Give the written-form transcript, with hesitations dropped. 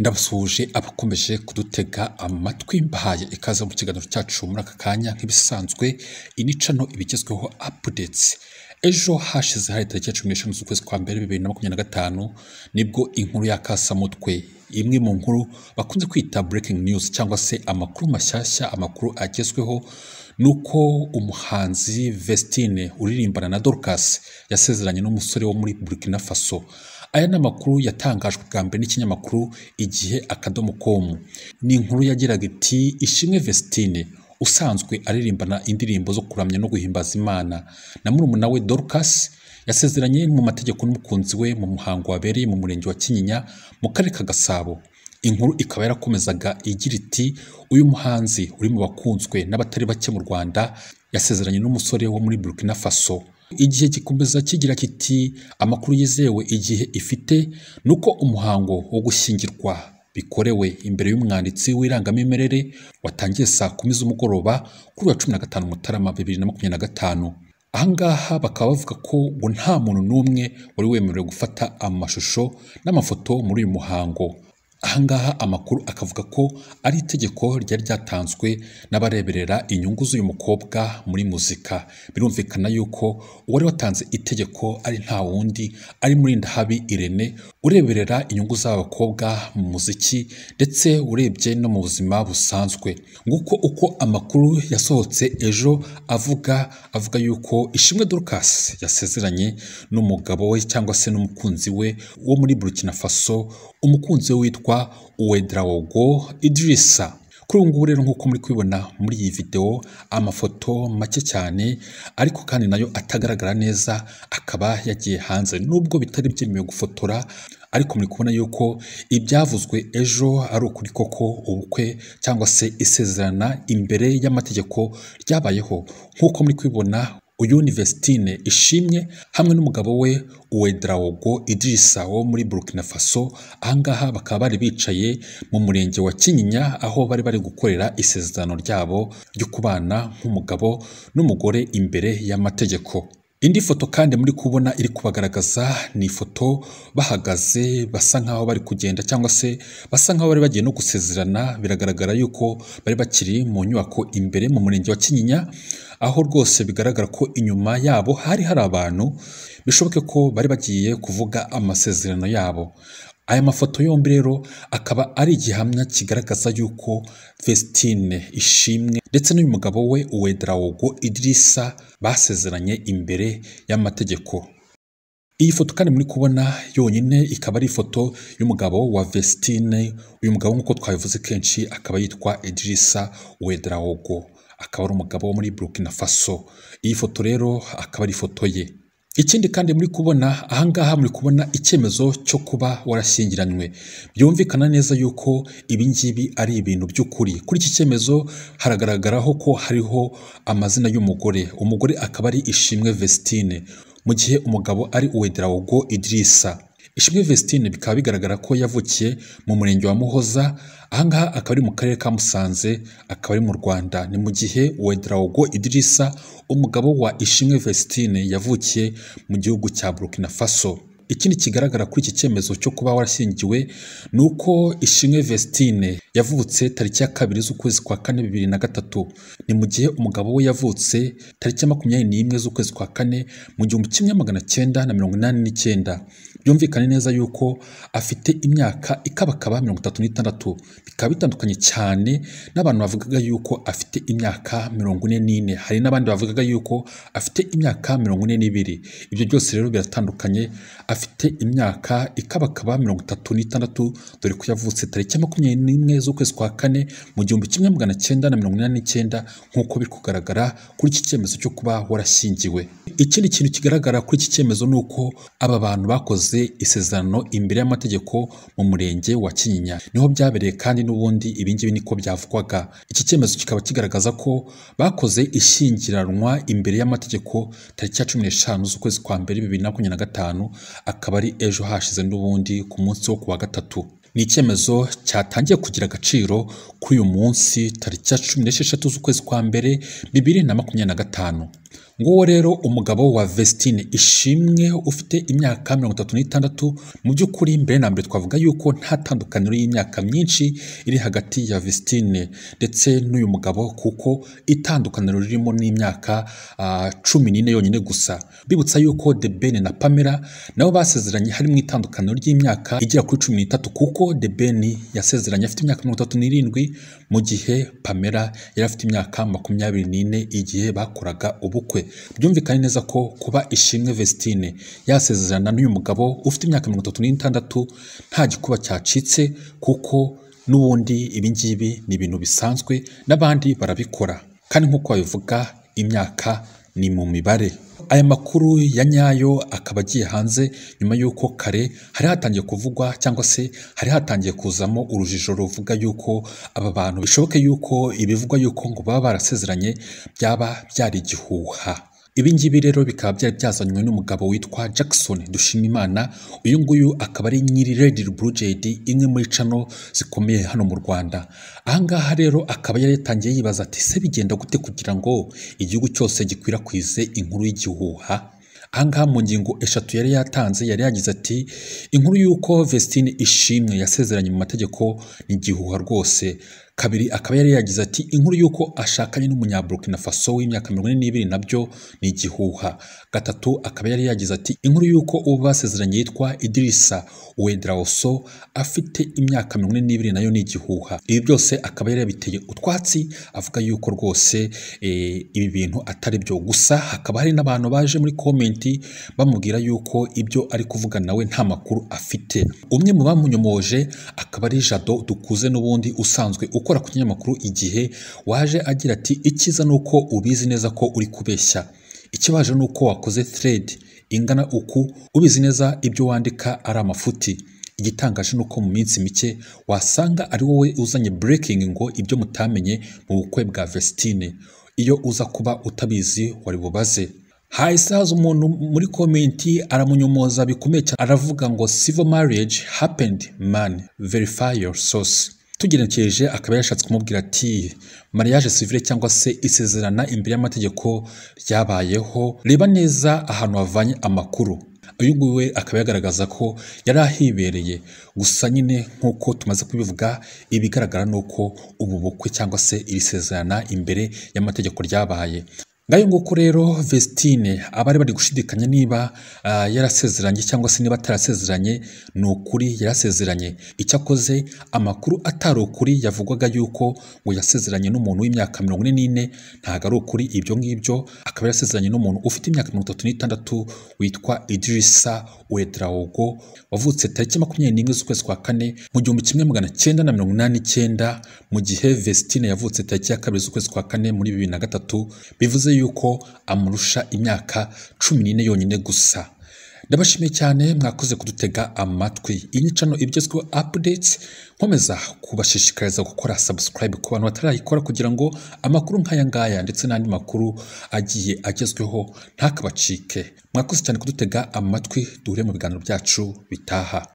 Ndabasuhuje abakomeje kudutega amatwi, mbahaye ikaze mu kiganiro cyacu muri aka kanya. Nk'ibisanzwe, iyi ni channel ibigezweho updates. Ejo hashize hari tariki ya 15 z'ukwezi kwa mbere 2025, nibwo inkuru ya kasamutwe, imwe mu nkuru bakunze kwita breaking news cyangwa se amakuru mashyashya, amakuru agezweho, nuko umuhanzi Vestine uririmbana na Dorcas yasezeranye n'umusore wo muri Burkina Faso. Aya ni amakuru yatangajwe bwa mbere n'ikinyamakuru Igihe.com. Ni inkuru yagiraga iti: "Ishimwe Vestine usanzwe aririmbana indirimbo zo kuramya no guhimbaza Imana na murumuna we Dorcas yasezeranye mu mategeko n'umukunzi we mu muhango wabereye mu murenge wa Kinyinya mu karere ka Gasabo." Inkuru ikaba yarakomezaga igira iti: "Uyu muhanzi uri mu bakunzwe n'abatari bake mu Rwanda yasezeranye n'umusore wo muri Burkina Faso." Igihe gikomeza kigira kiti: "Amakuru yizewe Igihe ifite ni uko umuhango wo gushyingirwa bikorewe imbere y'umwanditsi w'irangamimerere watangiye saa 10 z'umugoroba kuri wa 15 Mutarama 2025." Ahangaha bakaba bavuga ko ngo nta muntu n'umwe wari wemerewe gufata amashusho n'amafoto muri uyu muhango. Ahangaha amakuru akavuga ko ari itegeko ryari ryatanzwe n'abareberera inyungu z'uyu mukobwa muri muzika. Birumvikana yuko uwari watanze itegeko ari nta wundi, ari Murindahabi Irene ureberera inyungu z'aba bakobwa mu muziki ndetse urebye no mu buzima busanzwe. Nguko uko amakuru yasohotse ejo avuga yuko Ishimwe Dorcas yasezeranye n'umugabo we cyangwa se n'umukunzi we wo muri Burkina Faso, umukunzi we witwa Ouedraogo Idrissa. Kuri ubu ngubu rero, nk'uko muri kubibona muri iyi videwo, amafoto make cyane ariko kandi nayo atagaragara neza akaba yagiye hanze, nubwo bitari byemewe gufotora, ariko muri kubona yuko ibyavuzwe ejo ari ukuri koko, ubukwe cyangwa se isezerana imbere y'amategeko ryabayeho. Nk'uko muri kubibona, uyu ni Vestine Ishimwe hamwe n'umugabo we Ouedraogo Idrissa wo muri Burkina Faso. Ahangaha bakaba bari bicaye mu murenge wa Kinyinya, aho bari bari gukorera isezerano ryabo ryo kubana nk'umugabo n'umugore imbere y'amategeko. Indi foto kandi muri kubona iri kubagaragaza ni ifoto bahagaze basa nkaho bari kugenda cyangwa se basa nkaho bari bagiye no gusezerana. Biragaragara yuko bari bakiri mu nyubako imbere mu murenge wa Kinyinya, aho rwose bigaragara ko inyuma yabo hari hari abantu, bishoboke ko bari bagiye kuvuga amasezerano yabo. Aya mafoto yombi rero akaba ari igihamya kigaragaza yuko Vestine Ishimwe ndetse n'uyu mugabo we Ouedraogo Idrissa basezeranye imbere y'amategeko. Iyi foto kandi muri kubona yonyine ikaba ari ifoto y'umugabo wa Vestine. Uyu mugabo, nk'uko twabivuze kenshi, akaba yitwa Idrissa Ouedraogo, akaba ari umugabo wo muri Burkina Faso. Iyi foto rero akaba ari ifoto ye. Ikindi kandi muri kubona ahangaha, muri kubona icyemezo cyo kuba warashyingiranywe. Byumvikana neza yuko ibi ngibi ari ibintu by'ukuri. Kuri iki cyemezo haragaragaraho ko hariho amazina y'umugore, umugore akaba ari Ishimwe Vestine, mu gihe umugabo ari Ouedraogo Idrissa. Ishimwe Vestine bikaba bigaragara ko yavukiye mu murenge wa Muhoza, ahangaha akaba ari mu karere ka Musanze, akaba ari mu Rwanda. Ni mu gihe Ouedraogo Idrissa, umugabo wa Ishimwe Vestine, yavukiye mu gihugu cya Burkina Faso. Ikindi kigaragara kuri iki cyemezo cyo kuba warashyingiwe ni uko Ishimwe Vestine yavutse tariki ya 2 z'ukwezi kwa 4 2003, ni mu gihe umugabo we yavutse tariki ya 21 z'ukwezi kwa 4 mu 1989. Byumvikane neza yuko afite imyaka ikabakaba 36, bikaba bitandukanye cyane n'abantu bavugaga yuko afite imyaka 44. Hari n'abandi bavugaga yuko afite imyaka 42. Ibyo byose rero biratandukanye. Afite imyaka ikabakaba 36, dore ko yavutse tariki ya 21 z'ukwezi kwa 4 mu 1989, nk'uko biri kugaragara kuri iki cyemezo cyo kuba warashyingiwe. Ikindi kintu kigaragara kuri iki cyemezo ni uko aba bantu bakoze isezerano imbere y'amategeko mu murenge wa Kinyinya, niho byabereye, kandi n'ubundi ibi ngibi niko byavugwaga. Iki cyemezo kikaba kigaragaza ko bakoze ishyingiranwa imbere y'amategeko tariki ya 15 z'ukwezi kwa mbere 2025, akaba ari ejo hashize n'ubundi ku munsi wo kuwa gatatu. Ni icyemezo cyatangiye kugira agaciro kuri uyu munsi tariki ya 16 z'ukwezi kwa mbere 2025. Nguwo rero umugabo wa Vestine Ishimwe ufite imyaka 36. Mu by'ukuri mbere na mbere twavuga yuko nta tandukaniro y'imyaka myinshi iri hagati ya Vestine ndetse n'uyu mugabo, kuko itandukaniro ririmo n'imyaka 14 yonyine gusa. Bibutsa yuko The Ben na Pamela nabo basezeranye harimo itandukaniro ry'imyaka igera kuri 13, kuko The Ben yasezeranye afite imyaka 37 mu gihe Pamela yari afite imyaka 24 igihe bakoraga ubukwe. Byumvikane neza ko kuba Ishimwe Vestine yasezerana n'uyu mugabo ufite imyaka 36 nta gikuba cyacitse, kuko n'ubundi ibingibi ni ibintu bisanzwe n'abandi barabikora, kandi nk'uko babivuga imyaka ni mu mibare. Aya makuru ya nyayo akaba agiye hanze nyuma y'uko kare hari hatangiye kuvugwa cyangwa se hari hatangiye kuzamo urujijo ruvuga yuko aba bantu bishoboke yuko ibivugwa yuko ngo baba barasezeranye byaba byari igihuha. Ibi ngibi rero bikaba byari byazanywe n'umugabo witwa Jackson Dushimimana. Uyu nguyu akaba ari nyiri Red Blue JD, imwe muri channel zikomeye hano mu Rwanda. Aha ngaha rero akaba yari yatangiye yibaza ati se bigenda gute kugira ngo igihugu cyose gikwirakwize inkuru y'igihuha. Aha ngaha mu ngingo 3 yari yatanze yari yagize ati inkuru y'uko Vestine Ishimwe yasezeranye mu mategeko ni igihuha rwose. Kabiri akaba yari yagize ati inkuru y'uko ashakanye n'umunyaburkina Faso w'imyaka 42 nabyo ni igihuha. Gatatu akaba yari yagize ati inkuru y'uko uwo basezeranye yitwa Idrissa Ouedraogo afite imyaka 42 nayo ni igihuha. Ibi byose akaba yari yabiteye utwatsi avuga yuko rwose ibi bintu atari byo. Gusa hakaba hari n'abantu baje muri comment bamubwira yuko ibyo ari kuvuga nawe nta makuru afite. Umwe mu bamunyomoje akaba ari Jado Dukuze n'ubundi usanzwe ukora ku kinyamakuru Igihe, waje agira ati icyiza nuko ubizi neza ko uri kubeshya, ikibaje nuko wakoze thread ingana uku ubizi neza ibyo wandika ari amafuti. Igitangaje nuko mu minsi mike wasanga ari wowe uzanye breaking ngo ibyo mutamenye mu bukwe bwa Vestine, iyo uza kuba utabizi wari bubaze. Hahise haza umuntu muri komenti aramunyomoza bikomeye cyane, aravuga ngo civil marriage happened man, verify your source. Tugenekereje akaba yashatse kumubwira ati mariage civile cyangwa se isezerana imbere y'amategeko ryabayeho, reba neza ahantu wavanye amakuru. Uyu nguyu we akaba yagaragaza ko yari ahibereye. Gusa nyine nk'uko tumaze kubivuga, ibigaragara ni uko ubu bukwe cyangwa se iri sezerana imbere y'amategeko ryabaye. Ngayo nguko rero Vestine abari bari gushidikanya niba yarasezeranye cyangwa se niba atarasezeranye, ni ukuri yarasezeranye. Icyakoze amakuru atari ukuri yavugwaga yuko ngo yasezeranye n'umuntu w'imyaka 44 ntago ari ukuri ibyo ngibyo, akaba yarasezeranye n'umuntu ufite imyaka 36 witwa Idrissa Ouedraogo wavutse tariki 21 z'ukwezi kwa kane mu 1989, mu gihe Vestine yavutse tariki ya 2 z'ukwezi kwa kane muri 2003, bivuze yuko amurusha imyaka 14 yonyine gusa. Ndabashimiye cyane mwakoze kudutega amatwi. Iyi ni channel ibigezweho updates, nkomeza kubashishikariza gukora subscribe ku bantu batarayikora kugira ngo amakuru nk'aya ngaya ndetse n'andi makuru agiye agezweho ntakabacike. Mwakoze cyane kudutega amatwi, duhure mu biganiro byacu bitaha.